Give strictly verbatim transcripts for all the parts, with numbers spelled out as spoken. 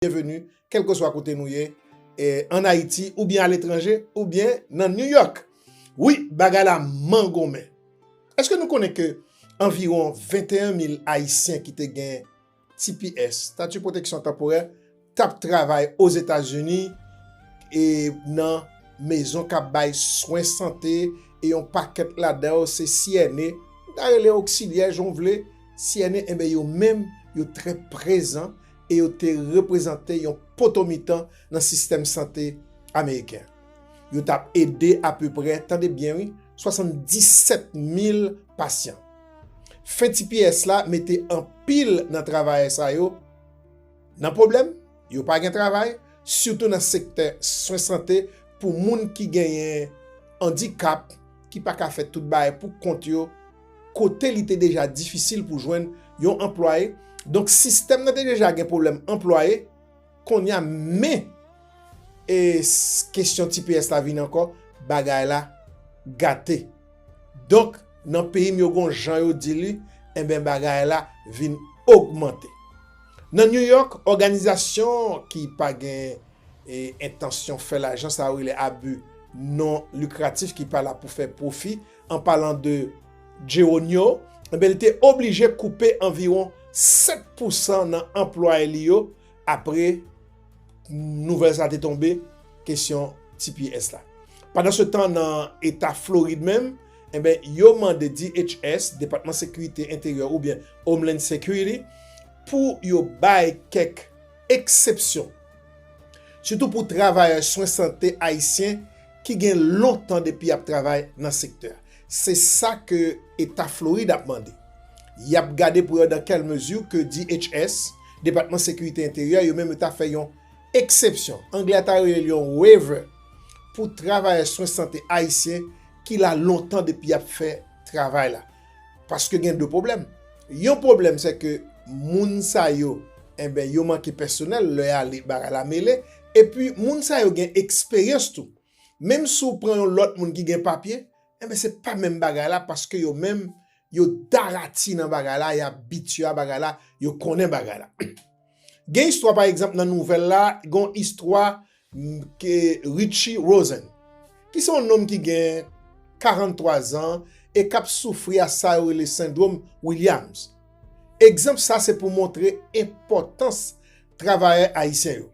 byenveni, kèlkeswa kote nou ye, e, ann Ayiti, oubyen aletranje, oubyen nan New York. Wi, bagay la mangonmen. Èske nou konnen ke anviwon venteyen mil Ayisyen ki te gen T P S, Stati Pwoteksyon Tanporè, t ap travay Ozetazini e nan mezon k ap bay swen sante, e yon pakèt ladan yo se C N A, nou ta rele oksilyè, jan w vle, C N A, enben, yo menm, yo trè prezan e yo te reprezante yon potomitan nan sistèm sante ameriken. Yo t ap ede apeprè, tande byen wi, swasanndisèt mil pasyan. Fen T P S la mete anpil nan travayè sa yo nan pwoblèm, yo pa gen travay, sitou nan sektè swen sante pou moun ki genyen andikap, ki pa ka fè tout bagay pou kont yo, kote li te deja difisil pou jwenn yon anplwaye. Donk, sistèm nan te deja gen pwoblèm anplwaye, kounye a, men, e, s-, kesyon T P S la vin ankò, bagay la gate. Donk, nan peyi m, yo gon jan yo di li, enben, bagay la vin ogmante. Nan New York, òganizasyon ki pa gen, e, entansyon fè lajan, sa yo rele abi non likratif, ki pa la pou fè pwofi, an palan de Geronio, enben, li te oblije koupe anviwon sèt pousan nan anplwaye li yo apre nouvèl sa te tonbe, kesyon T P S la. Pandan se tan, nan eta Florid menm, enben, yo mande D H S, Depatman Sekirite Enteryè oubyen Homeland Security, pou yo bay kèk eksepsyon, sitou pou travayè swen sante ayisyen ki gen lontan depi y ap travay nan sektè a. Se sa ke Eta Florid ap mande. Y ap gade pou wè dans quelle mesure ke D H S, Depatman Sekirite Enteryè, yo menm yo ta fè yon eksepsyon. Anglè a ta rele l yon waiver pou travayè swen sante ayisyen ki la lontan depi y ap fè travay la. Paske gen de pwoblèm. Yon pwoblèm, se ke moun sa yo, enben, yo manke pèsonèl, lè y ale, bagay la mele, epi moun sa yo gen eksperyans tou. Menm si w pran yon lòt moun ki gen papye, enben, se pa menm bagay la, paske yo menm, yo darati nan bagay la, y abitye a bagay la, yo konnen bagay la. Gen istwa, pa egzanp, nan nouvèl la, gen yon istwa, m, ke Richie Rosen, ki se yon nonm ki gen karanntwa zan e k ap soufri a sa yo rele sendwòm Williams. Egzanp sa se pou montre enpòtans travayè ayisyen yo.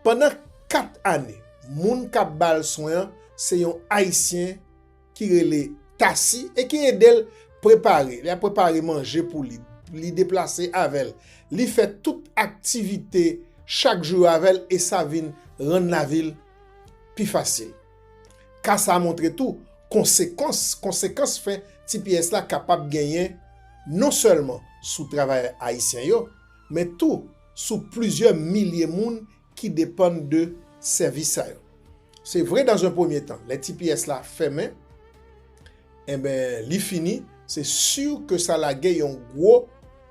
Pandan kat ane, moun k ap ba l swen an se yon Ayisyen ki rele Tasi e ki ede l prepare. Li ap prepare manje pou li, li deplase avè l, li fè tout aktivite chak jou yo avè l e sa vin rann lavi l pi fasil. Ka sa a montre tou konsekans, konsekans fen T P S la kapab genyen non sèlman sou travayè ayisyen yo, men tou sou plizyè milye moun ki depann de sèvis sa yo. Se vre, dans un premier temps, lè T P S la fèmen, enben, li fini, se si ke sa lage yon gwo,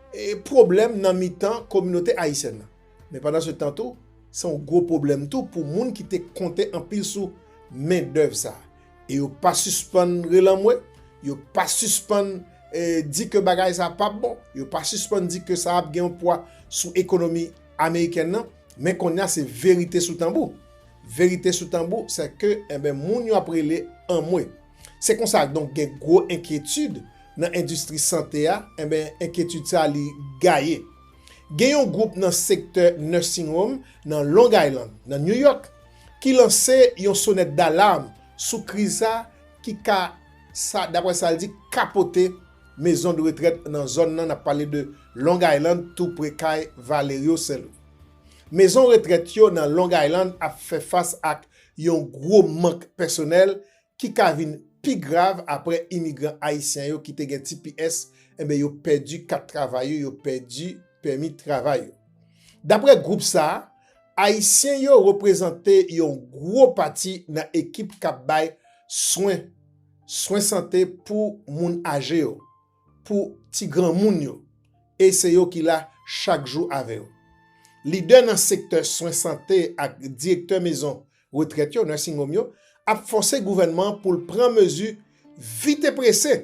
e, pwoblèm nan mitan kominote ayisyèn nan. Men pandan se tan tou, se yon gwo pwoblèm tou pou moun ki te konte anpil sou mendèv sa a. E yo pa sispann rele anmwe, yo pa sispann, e, di ke bagay sa p ap bon, yo pa sispann di ke sa ap gen yon pwa sou ekonomi amerikèn nan, men kounye a se verite sou tanbou. Verite sou tanbou, se ke, enben, moun yo ap rele anmwe. Se konsa, donk, gen gwo enkyetid nan endistri sante a, enben, enkyetid sa a li gaye. Gen yon gwoup nan sektè nursing home nan Long Island, nan New York, ki lanse yon sonèt dalam sou kriz sa a ki ka, sa, daprè sa l di, kapote mezon de retrèt nan zòn nan, n ap pale de Long Island, tou pre kay Valerio Saint Louis. Mezon retrèt yo nan Long Island ap fè fas ak yon gwo mank pèsonèl ki ka vin pi grav apre imigran ayisyen yo ki te gen T P S, enben, yo pèdi kat travay yo, yo pèdi pèmi travay yo. Daprè gwoup sa a, Ayisyen yo reprezante yon gwo pati nan ekip k ap bay swen, swen sante pou moun aje yo, pou ti granmoun yo, e se yo ki la chak jou avè yo. Lidè nan sektè swen sante ak direktè mezon retrèt yo, nursing home yo, ap fòse gouvènman an pou l pran mezi vit e prese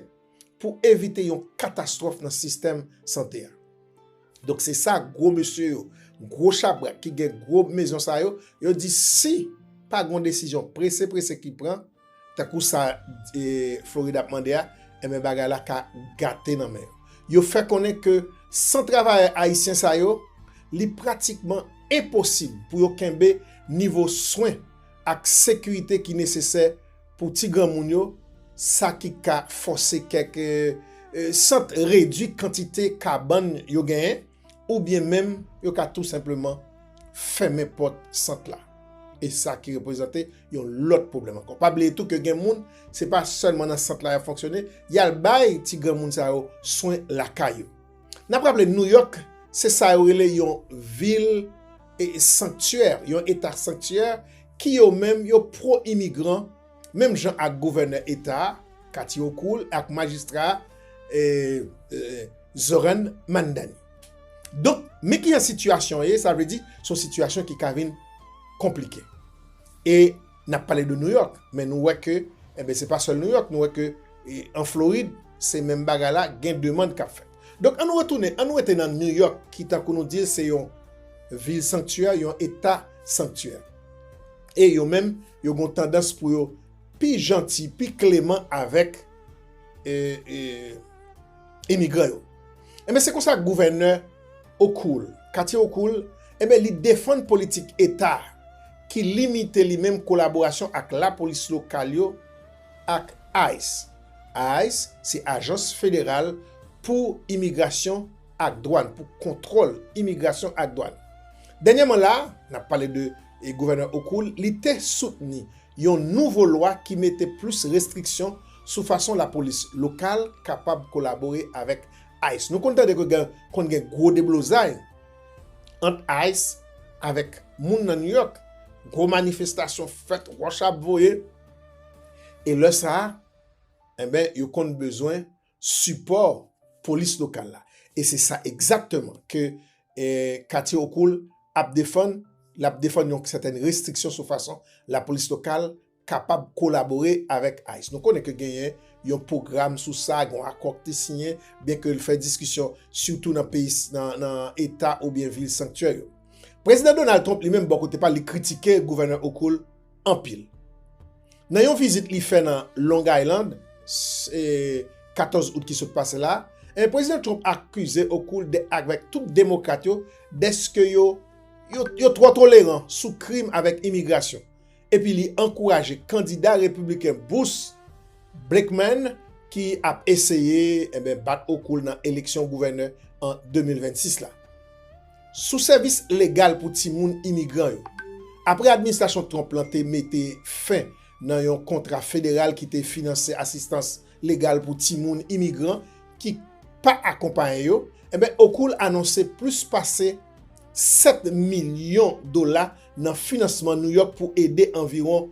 pou evite yon katastwòf nan sistèm sante a. Donk, se sa gwo mesye yo, gwo chabrak ki gen gwo mezon sa yo, yo di si pa gen yon desizyon prese prese ki pran, tankou sa e, Florid ap mande a, enben bagay la ka gate nan men yo. Yo fè konnen ke san travayè ayisyen sa yo, li pratikman enposib pou yo kenbe nivo swen ak sekirite ki nesesè pou ti granmoun yo, sa ki ka fòse kèk e, e, sant redui kantite kabann yo genyen, oubyen menm yo ka tou senpleman fèmen pòt sant la. E sa ki reprezante yon lòt pwoblèm ankò. Pa bliye tou ke gen moun, se pa sèlman nan sant la y ap fonksyone, y al bay ti granmoun sa yo swen lakay yo. N ap raple New York, se sa yo rele yon vil e sanktyè, yon eta sanktyè ki yo menm yo pwo imigran, menm jan ak gouvènè eta a, Kathy Hochul, ak majistra e, e, Zohran Mamdani. Donk, men kijan sitiyasyon an ye, sa vle di, se yon sitiyasyon ki ka vin konplike. E n ap pale de New York, men nou wè ke, enben, se pa sèl New York, nou wè ke e, an Florid, se menm bagay la, gen demann k ap fèt. Donk, ann nou retounen, ann nou rete nan New York, ki tankou nou di l, se yon vil sanktyè, yon eta sanktyè. E yo menm, yo gen tandans pou yo pi janti, pi kleman avèk e, e, imigran yo. Enben, se konsa gouvènè Hochul, Kathy Hochul, enben, li defann politik eta ki limite li menm kolaborasyon ak lapolis lokal yo ak ice. ice se ajans federal pou imigrasyon ak dwàn, pou kontwòl imigrasyon ak dwàn. Dènyèman la, n ap pale de e, gouvènè Hochul, li te soutni yon nouvo lwa ki mete plis restriksyon sou fason lapolis lokal kapab kolabore avèk ice. Nou konn tande ke gen, konn gen gwo deblozay ant ice avèk moun nan New York. Gwo manifestasyon fèt, wòch ap voye. E lè sa a, enben, yo konn bezwen sipò polis lokal la. E se sa egzakteman ke e, Kathy Hochul ap defann, l ap defann yon sètèn restriksyon sou fason lapolis lokal kapab kolabore avèk ice. Nou konnen ke genyen yon pwogram sou sa, gen yon akò ki te siyen, byenke l fè diskisyon, sitou nan peyi, nan, nan eta oubyen vil sanktyè yo. Prezidan Donald Trump, li menm, bò kote pa l, li kritike gouvènè Hochul anpil. Nan yon vizit li fè nan Long Island, s- e, katòz out ki sot pase la, e, Prezidan Trump akize Hochul de, avèk tout demokrat yo, dèske yo, yo, yo twò toleran sou krim avèk imigrasyon. Epi li ankouraje kandida repibliken Bruce Blakeman ki ap eseye, enben, bat Hochul nan eleksyon gouvènè an de mil vennsis la. Sou sèvis legal pou timoun imigran yo. Apre administrasyon Trump lan te mete fen nan yon kontra federal ki te finanse asistans legal pou timoun imigran ki pa akonpaye yo, enben, Hochul anonse plis pase sèt milyon dola nan finansman New York pou ede anviwon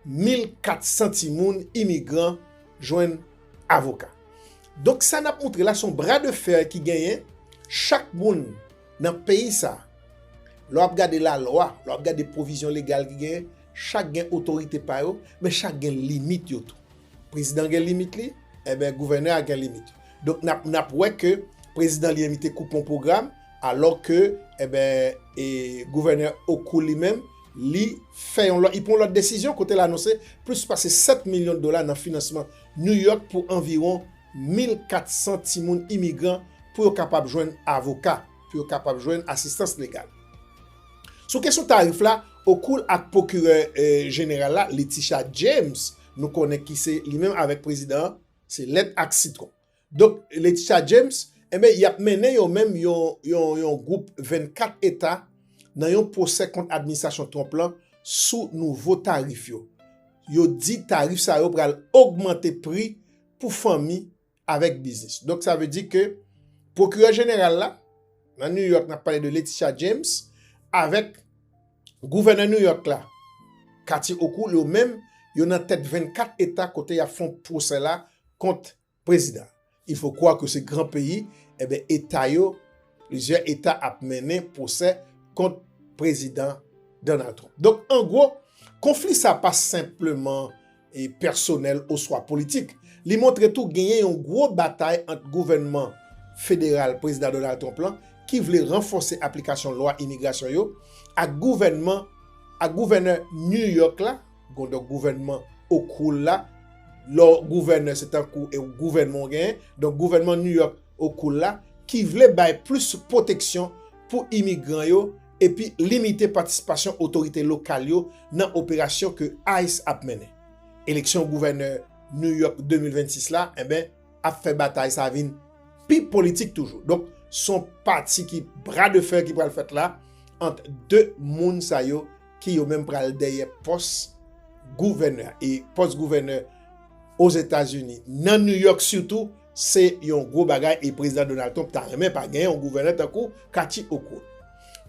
mil katsan timoun imigran jwenn avoka. Donk, sa n ap montre la, se yon bra de fè ki genyen. Chak moun nan peyi sa, lè w ap gade lalwa, lè w ap gade pwovizyon legal ki genyen, chak gen otorite pa yo, men chak gen limit yo tou. Prezidan gen limit li, enben, gouvènè a gen limit. Donk, n ap, n ap wè ke prezidan li menm li te koupe yon pwogram, alò ke, enben, e, gouvènè Hochul li menm, li fè yon lòt, li pran yon lòt desizyon kote l anonse plis pase sèt milyon dola nan finansman New York pou anviwon mil katsan timoun imigran pou yo kapab jwenn avoka, pou yo kapab jwenn asistans legal. Sou kesyon tarif la, Hochul ak pwokirè e, jeneral la, Letitia James, nou konnen ki se li menm avèk prezidan an, se lèt ak sitwon. Donk, Letitia James, enben, y ap mennen yo menm yon, yon, yon gwoup vennkat eta nan yon pwosè kont administrasyon Trump lan sou nouvo tarif yo. Yo di tarif sa yo pral ogmante pri pou fanmi avèk biznis. Donk, sa vle di ke pwokirè jeneral la, nan New York, n ap pale de Letitia James, avèk gouvènè New York la, Kathy Hochul, yo menm, yo nan tèt vennkat eta kote y ap fè yon pwosè la kont prezidan. Il faut croire que se gran peyi, enben, eta yo, plizyè eta ap mennen pwosè kont prezidan Donald Trump. Donk, an gwo, konfli sa pa senpleman e, pèsonèl oswa politik. Li montre tou genyen yon gwo batay ant gouvènman federal prezidan Donald Trump lan ki vle ranfòse aplikasyon lwa imigrasyon yo ak gouvènman, ak gouvènè New York la, gon-, donk gouvènman Hochul la, lò gouvènè se tankou e gouvènman w genyen, donk gouvènman New York Hochul la, ki vle bay plis pwoteksyon pou imigran yo epi limite patisipasyon otorite lokal yo nan operasyon ke ice ap mennen. Eleksyon gouvènè New York de mil vennsis la, enben, ap fè batay sa vin pi politik toujou. Donk, se yon pati ki bra de fè ki pral fèt la ant de moun sa yo ki yo menm pral dèyè pòs gouvènè. E pòs gouvènè Ozetazini, nan New York sitou, se yon gwo bagay e prezidan Donald Trump ta renmen pa gen yon gouvènè tankou Kathy Hochul.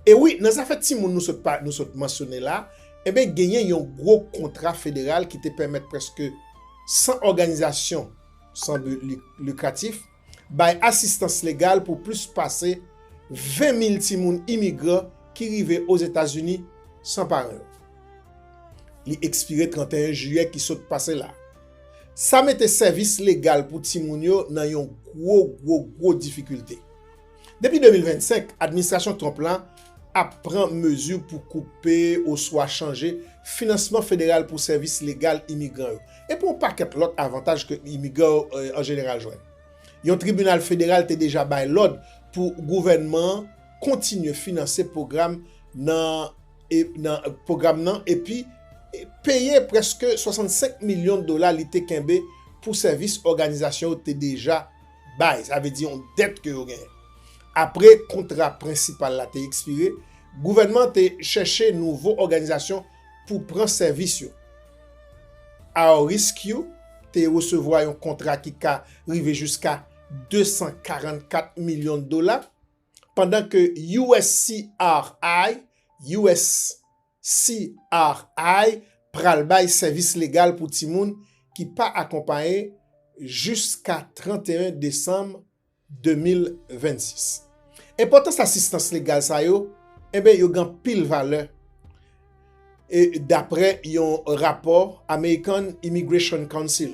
E wi, nan zafè timoun nou sot pa, nou sot mansyone la, enben genyen yon gwo kontra federal ki te pèmèt prèske san òganizasyon san bi li-, likratif bay asistans legal pou plis pase ven mil timoun imigran ki rive Ozetazini san paran yo. Li ekspire trannteyen jiyè ki sot pase la. Sa mete sèvis legal pou timoun yo nan yon gwo, gwo, gwo difikilte. Depi de mil vennsenk, administrasyon Trump la ap pran mezi pou koupe oswa chanje finansman federal pou sèvis legal imigran yo, epi yon pakèt lòt avantaj ke imigran yo, eh, an jeneral jwenn. Yon tribinal federal te deja bay lòd pou gouvènman an kontinye finanse pwogram nan, e, nan pwogram nan epi, e, peye prèske swasannsenk milyon dola li te kenbe pou sèvis òganizasyon yo te deja bay, sa vle di yon dèt ke yo genyen. Apre kontra prensipal la te ekspire, gouvènman an te chèche nouvo òganizasyon pou pran sèvis yo. Our Rescue te resevwa yon kontra ki ka rive jiska de san karannkat milyon dola, pandan ke U S C R I, U S C R I pral bay sèvis legal pou timoun ki pa akonpaye jiska trannteyen desanm de mil vennsis. Enpòtans asistans legal sa yo, enben, yo gen anpil valè. E daprè yon rapò American Immigration Council,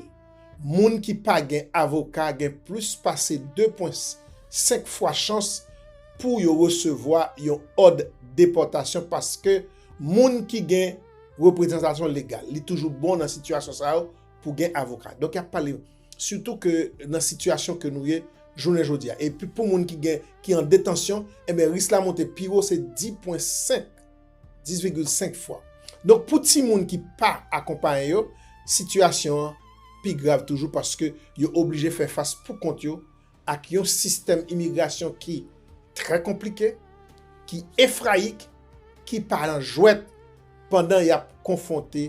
moun ki pa gen avoka gen plis pase de pwen senk fwa chans pou yo resevwa yon òd depòtasyon paske moun ki gen reprezantasyon legal, li toujou bon nan sitiyasyon sa yo pou gen avoka. Donk, y ap pale sitou ke nan sitiyasyon ke nou ye jounen jodi a. Epi pou moun ki gen, ki an detansyon, enben, risk la monte pi wo, se dis pwen senk, dis vigil senk fwa. Donk, pou timoun ki pa akonpaye yo, sitiyasyon an pi grav toujou paske yo oblije fè fas pou kont yo ak yon sistèm imigrasyon ki trè konplike, ki efrayik, ki pa nan jwèt pandan y ap konfwonte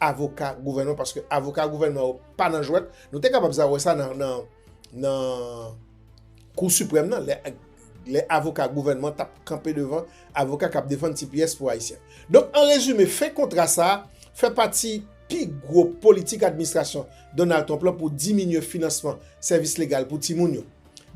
avoka gouvènman, paske avoka gouvènman yo pa nan jwèt. Nou te kapab sa wè sa nan, nan, nan Kou Siprèm nan, lè, lè avoka gouvènman t ap kanpe devan avoka k ap defann T P S pou Ayisyen. Donk, an rezime, fen kontra sa a fè pati pi gwo politik administrasyon Donald Trump lan pou diminye finansman sèvis legal pou timoun yo.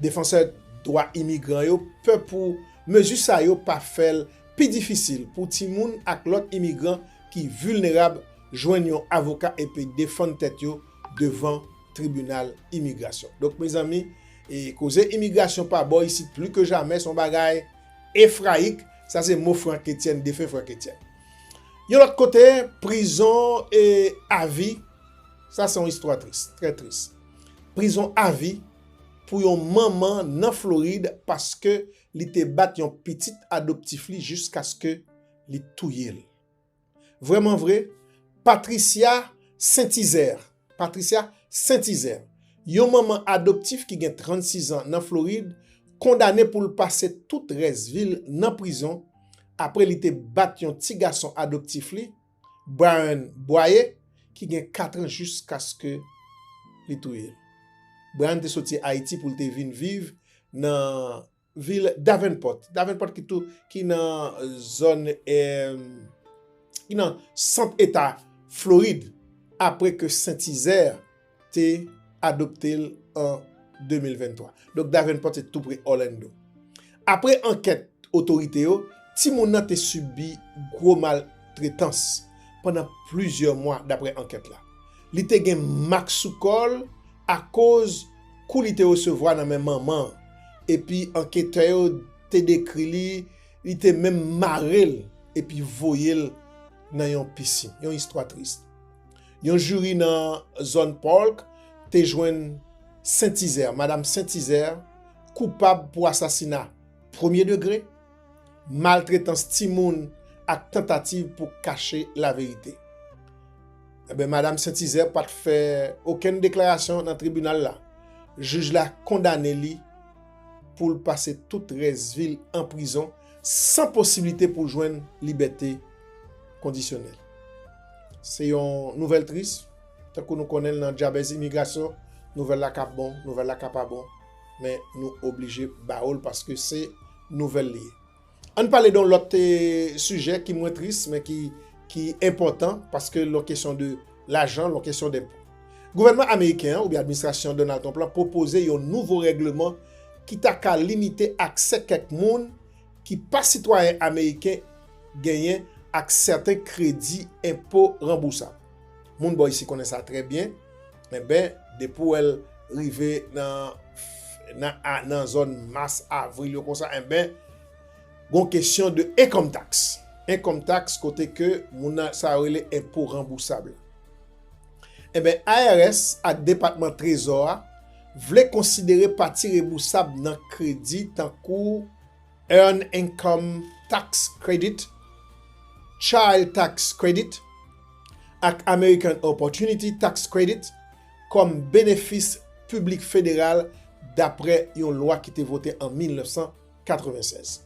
Defansè dwa imigran yo pè pou mezi sa yo pa fè l pi difisil pou timoun ak lòt imigran ki vilnerab jwenn yon avoka epi defann tèt yo devan tribinal imigrasyon. Donk, mezanmi, e koze imigrasyon pa bò isit pli ke jamè, se yon bagay efrayik. Sa se mo Frank Etienne, defen Frank Etienne. Yon lòt kote, prizon e avi. Sa se yon istwa tris, trè tris. Prizon avi pou yon manman nan Florid paske li te bat yon pitit adoptif li jiskaske li touye l. Vrèman vre, Patricia Saint-Hizaire, Patricia Saint-Hizaire, yon manman adoptif ki gen trannsis an nan Florid, kondane pou l pase tout rès vi l nan prizon apre li te bat yon ti gason adoptif li, Brian Boyer, ki gen kat an jiskaske li touye l. Brian te soti Ayiti pou l te vin viv nan vil Davenport. Davenport ki tou, ki nan zòn, em, ki nan sant eta Florid, apre ke Saint-Hizaire te adopte l an de mil venntwa. Donk, Davenport se tou pre Orlando. Apre ankèt otorite yo, timoun nan te sibi gwo maltretans pandan plizyè mwa, daprè ankèt la. Li te gen mak sou kò l akoz kou li te resevwa nan men manman an, epi anketè yo te dekri li, li te menm mare l epi voye l nan yon pisin. Yon istwa tris. Yon jiri nan zòn Polk te jwenn Sentizè, Madam Sentizè, koupab pou asasina premye degre, maltretans timoun ak tantativ pou kache laverite. Enben, Madam Sentizè pa t fè okenn deklarasyon nan tribinal la. Jij la kondane li pou l pase tout rès vi l an prizon san posiblite pou jwenn libète kondisyonèl. Se yon nouvèl tris, tankou nou konnen l nan djabèz imigrasyon, nouvèl la ka bon, nouvèl la ka pa bon, men nou oblije ba w l paske se nouvèl li ye. Ann pale de yon lòt, eh, sijè ki mwen tris, men ki, ki enpòtan, paske l yon kesyon de lajan, l yon kesyon denpo. Gouvènman ameriken an, oubyen administrasyon Donald Trump la, pwopoze yon nouvo règleman ki ta ka limite aksè kèk moun ki pa sitwayen ameriken genyen ak sèten kredi enpo ranbousab. Moun bò isi konnen sa trè byen. Enben, depi w wè l rive nan, nan, a- nan zòn mas, avril yo konsa, enben, gon kesyon de income tax. Income tax, kote ke moun nan, sa yo rele enpo ranbousab la. Enben, I R S ak Depatman Trezò a vle konsidere pati ranbousab nan kredi tankou Earned Income Tax Credit, Child Tax Credit, ak American Opportunity Tax Credit kòm benefis piblik federal, dapre yon lwa ki te vote an mil nèf san katrevennsèz.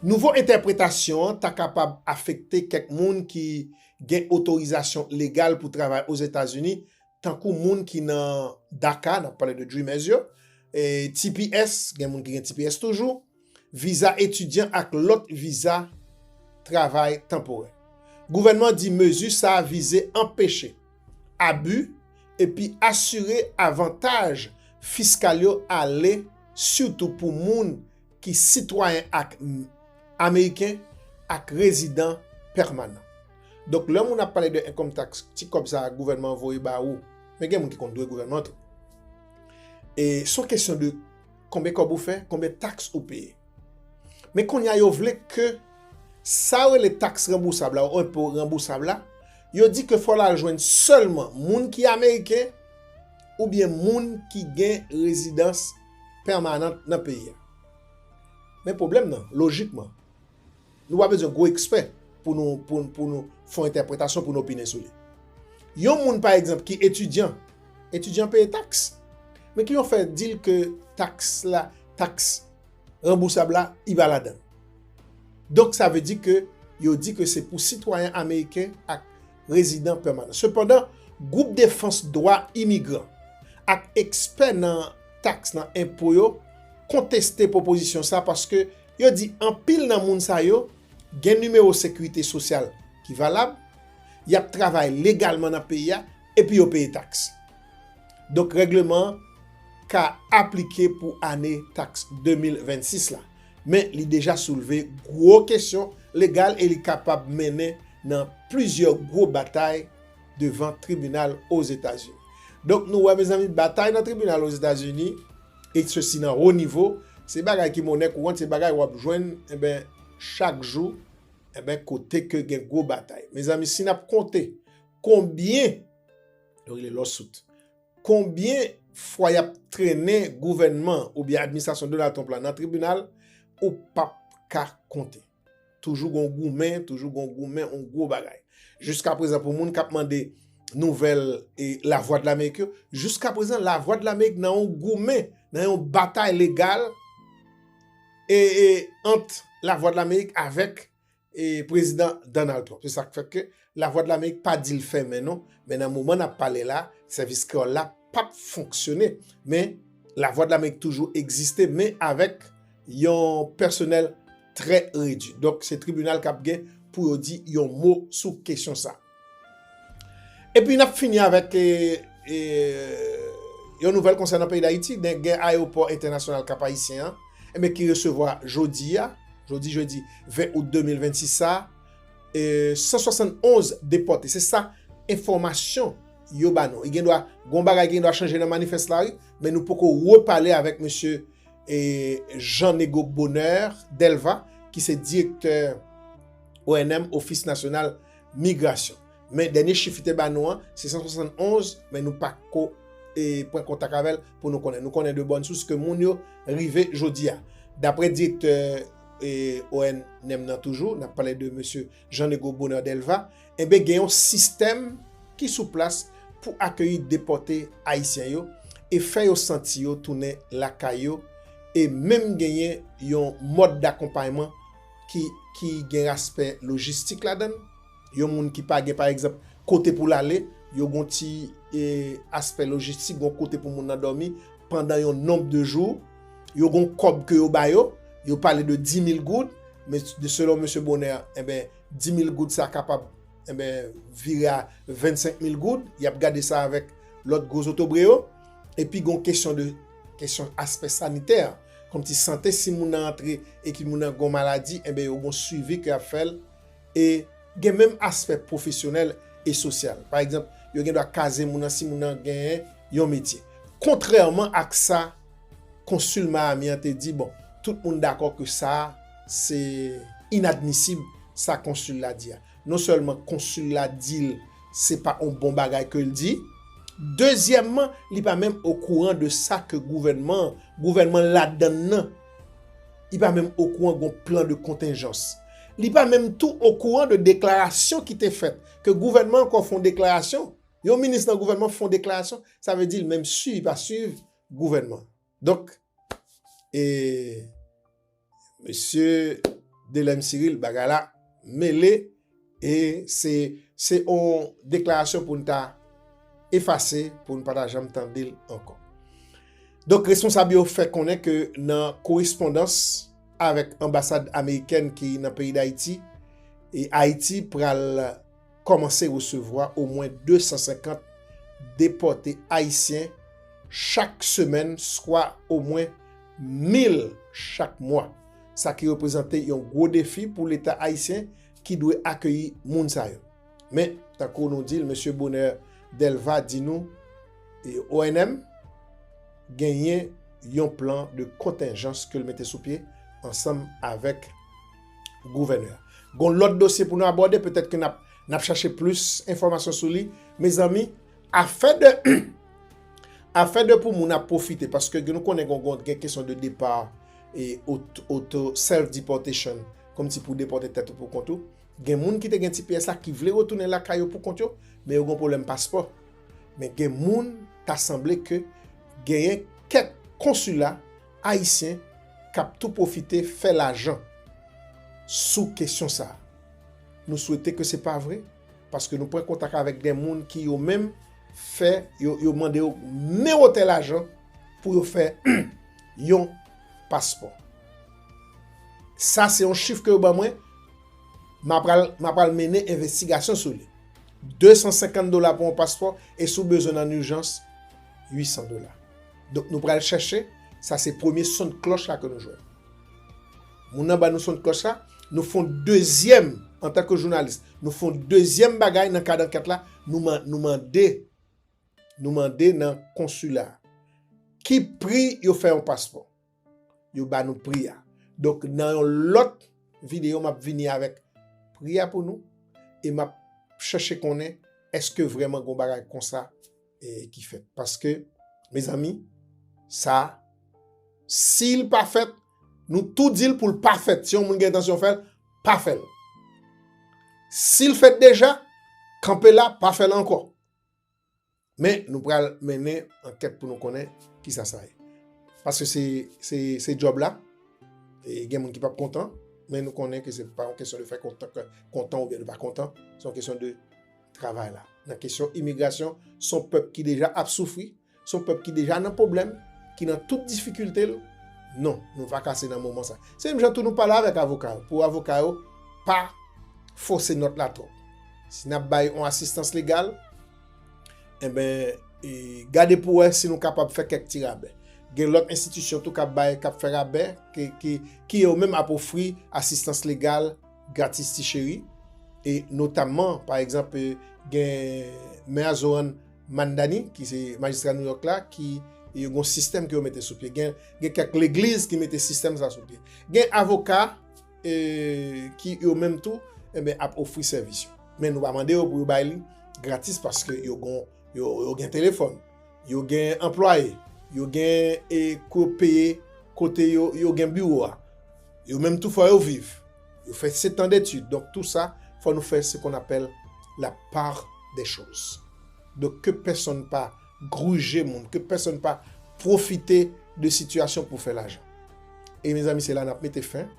Nouvo entèpretasyon an ta kapab afekte kèk moun ki gen otorizasyon legal pou travay Ozetazini, tankou moun ki nan DACA, n ap pale de Dreamers yo, e T P S, gen moun ki gen T P S toujou, viza etidyan ak lòt viza travay tanporè. Gouvènman an di mezi sa a vize anpeche abi epi asire avantaj fiskal yo ale sitou pou moun ki sitwayen ak m- ameriken ak rezidan pèmanan. Donk, lè moun ap pale de income tax, ti kòb sa a gouvènman an voye ba ou, men gen moun ki konn dwe gouvènman an tou. E se yon kesyon de konbyen kòb ou fè, konbyen taks ou peye. Men kounye a, yo vle ke sa yo rele taks ranbousab la, ou enpo ranbousab la, yo di ke fò l al jwenn sèlman moun ki ameriken oubyen moun ki gen rezidans pèmanan nan peyi a. Men pwoblèm nan, lojikman, nou pa bezwen gwo ekspè pou nou, pou, pou nou fè yon entèpretasyon, pou nou opine sou li. Yon moun, pa egzanp, ki etidyan, etidyan peye taks. Men ki yo fè di l ke taks la, taks ranbousab la, li pa ladan l. Donk, sa vle di ke yo di ke se pou sitwayen ameriken ak rezidan pèmanan. Sepandan, gwoup defans dwa imigran ak ekspè nan taks nan enpo yo konteste pwopozisyon sa paske yo di anpil nan moun sa yo gen nimewo sekirite sosyal ki valab, y ap travay legalman nan peyi a, epi yo peye taks. Donk, règleman an ka aplike pou ane taks de mil vennsis la, men li deja soulve gwo kesyon legal e li kapab mennen nan plizyè gwo batay devan tribinal Ozetazini. Donk, nou wè, mezanmi, batay nan tribinal Ozetazini, e sesi nan wo nivo, se bagay ki monnen kourant, se bagay w ap jwenn, enben, chak jou, enben, kote ke gen gwo batay. Mezanmi, si n ap konte konbyen, yo rele lawsuit, konbyen fwa y ap trennen gouvènman oubyen administrasyon Donald Trump la nan tribinal, ou p ap ka konte. Toujou gon goumen, toujou gon goumen, on gwo bagay. Jiskaprezan, pou moun k ap mande nouvèl e Lavwadlamerik yo, jiskaprezan, Lavwadlamerik nan yon goumen, nan yon batay legal e, e ant Lavwadlamerik avèk e prezidan Donald Trump. Se sa k fè ke Lavwadlamerik pa di l fèmen non, men nan moman n ap pale la, sèvis kreyòl la p ap fonksyone. Men Lavwadlamerik toujou egziste, men avèk yon pèsonèl trè redui. Donk, se tribinal k ap gen pou yo di yon mo sou kesyon sa. Epi n ap fini avèk e, e, yon nouvèl konsènan peyi Dayiti, gen ayewopò entènasyonal Kap Ayisyen an, enben, ki resevwa jodi a, jodi jedi ven out de mil vennsis sa, e, san swasannonz depòte. Se sa enfòmasyon yo ba nou. E gen dwa, gon bagay gen dwa chanje nan manifès la, wi, men nou poko repale avèk mesye, e, Jean Nego Bonheur Delva, ki se direktè O N M, Ofis Nasyonal Migrasyon. Men dènye chif li te ba nou an, se san swasannonz, men nou pa ko, e, pran kontak avè l pou nou konnen. Nou konnen de bòn sous ke moun yo rive jodi a. Daprè direktè, e, O N M nan toujou, n ap pale de mesye Jean Nego Bonheur Delva, enben gen yon sistèm ki sou plas pou akeyi depòte ayisyen yo e fè yo santi yo tounen lakay yo, e menm genyen yon mòd dakonpayman ki, ki gen aspè lojistik ladan l. Yon moun ki pa gen, pa egzanp, kote pou l ale, yo gon ti, e, aspè lojistik, gon kote pou moun nan dòmi pandan yon nonb de jou. Yo gon kòb ke yo ba yo, yo pale de dis mil goud, men de selon mesye Bonheur, enben, dis mil goud sa kapab, enben, vire a vennsenk mil goud. Y ap gade sa avèk lòt gwo zotobre yo. Epi gon kesyon de, kesyon aspè sanitè, kòmsi sante, si moun nan antre e ki moun nan gon maladi, enben, yo gon swivi ke y ap fè l. E gen menm aspè pwofesyonèl e sosyal. Pa egzanp, yo gen dwa kaze moun nan si moun nan genyen yon metye. Kontrèman ak sa, konsil Miami an te di, bon, tout moun dakò ke sa a, se inadmisib, sa konsil la di a. Non sèlman konsil la di l se pa yon bon bagay ke l di, dezyèmman, li pa menm okouran de sa ke gouvènman, gouvènman ladann nan, li pa menm okouran gon plan de kontenjans. Li pa menm tou okouran de deklarasyon ki te fèt, ke gouvènman ankò fè yon deklarasyon, yon minis nan gouvènman fè yon deklarasyon, sa vle di l menm si li pa swiv gouvènman. Donk, e, mesye Delèm Siril, bagay la mele, e se, se yon deklarasyon pou n ta efase, pou n pa ta janm tande l ankò. Donk, responsab yo fè konnen ke nan korespondans avèk anbasad amerikèn ki nan peyi Dayiti, e Ayiti pral kòmanse resevwa omwen de san senkant depòte ayisyen chak semèn, swa omwen mil chak mwa. Sa ki reprezante yon gwo defi pou Leta ayisyen ki dwe akeyi moun sa yo. Men, tankou nou di l, mesye Bonheur Delva di nou, e, O N M genyen yon plan de kontenjans ke l mete sou pye ansanm avèk gouvènè a. Gon lòt dosye pou nou abòde, petèt ke n ap, n ap chache plis enfòmasyon sou li. Mezanmi, afè de, afè de pou moun ap pwofite, paske nou konnen gon, gon, gen kesyon de depa e oto, oto, self deportation, kòmsi pou depòte tèt ou pou kont ou. Gen moun ki te gen T P S la ki vle retounen lakay yo pou kont yo, men yo gen pwoblèm paspò. Men gen moun, ta sanble ke genyen kèk konsila ayisyen k ap tou pwofite fè lajan sou kesyon sa a. Nou swete ke se pa vre, paske nou pran kontak avèk de moun ki yo menm fè, yo, yo mande yo men wotè lajan pou yo fè yon paspò. Sa se yon chif ke yo ban mwen, m a pral, m a pral mennen envestigasyon sou li. De san senkant dola pou yon paspò, e si w bezwen l an ijans, uit san dola. Donk, nou pral chèche, sa se premye son klòch la ke nou jwenn. Moun nan ban nou son klòch la, nou fè yon dezyèm, antanke jounalis, nou fè yon dezyèm bagay nan kad ankèt la, nou, nou mande, nou mande nan konsila a, ki pri yo fè yon paspò. Yo ba nou pri a. Donk, nan yon lòt videyo, m ap vini avèk pri a pou nou, e m ap chèche konnen èske vrèman gon bagay konsa, e, ki fèt. Paske, mezanmi, sa, si l pa fèt, nou tou di l pou l pa fèt. Si yon moun gen entansyon fè l, pa fè l. Si l fèt deja, kanpe la, pa fè l ankò. Men nou pral mennen ankèt pou nou konnen kisa sa ye. Paske se, se, se djòb la. E gen moun ki p ap kontan, men nou konnen ke se pa yon kesyon de fè kontan, kontan oubyen de pa kontan. Se yon kesyon de travay la. Nan kesyon imigrasyon, se yon pèp ki deja ap soufri, se yon pèp ki deja nan pwoblèm, ki nan tout difikilte l. Non, nou pa ka se nan moman sa. Se menm jan tou nou pale avèk avoka yo. Pou avoka yo, pa fòse nòt la twòp. Si n ap bay yon asistans legal, enben, e, gade pou wè si nou kapab fè kèk ti rabè. Gen lòt enstitisyon tou k ap bay, k ap fè rabè, ki, ki, ki yo menm ap ofri asistans legal gratis ti cheri. E notamman, pa egzanp, e, gen Mè Zohran Mamdani, ki se majistra New York la, ki yo gen yon sistèm ke yo mete sou pye. Gen, gen kèk legliz ki mete sistèm sa sou pye. Gen avoka e, ki yo menm tou, enben, ap ofri sèvis yo. Men nou pa mande yo pou yo bay li gratis paske yo gen, yo, yo gen telefòn, yo gen anplwaye, yo gen e, kou yo peye kote yo, yo gen biwo a. Yo menm tou fò yo viv. Yo fè setan detid. Donk tou sa, fò nou fè ce qu'on appelle la part des choses. Donk ke pèsonn pa grije moun, ke pèsonn pa pwofite de sitiyasyon pou fè lajan. E mezanmi, se la n ap mete fen.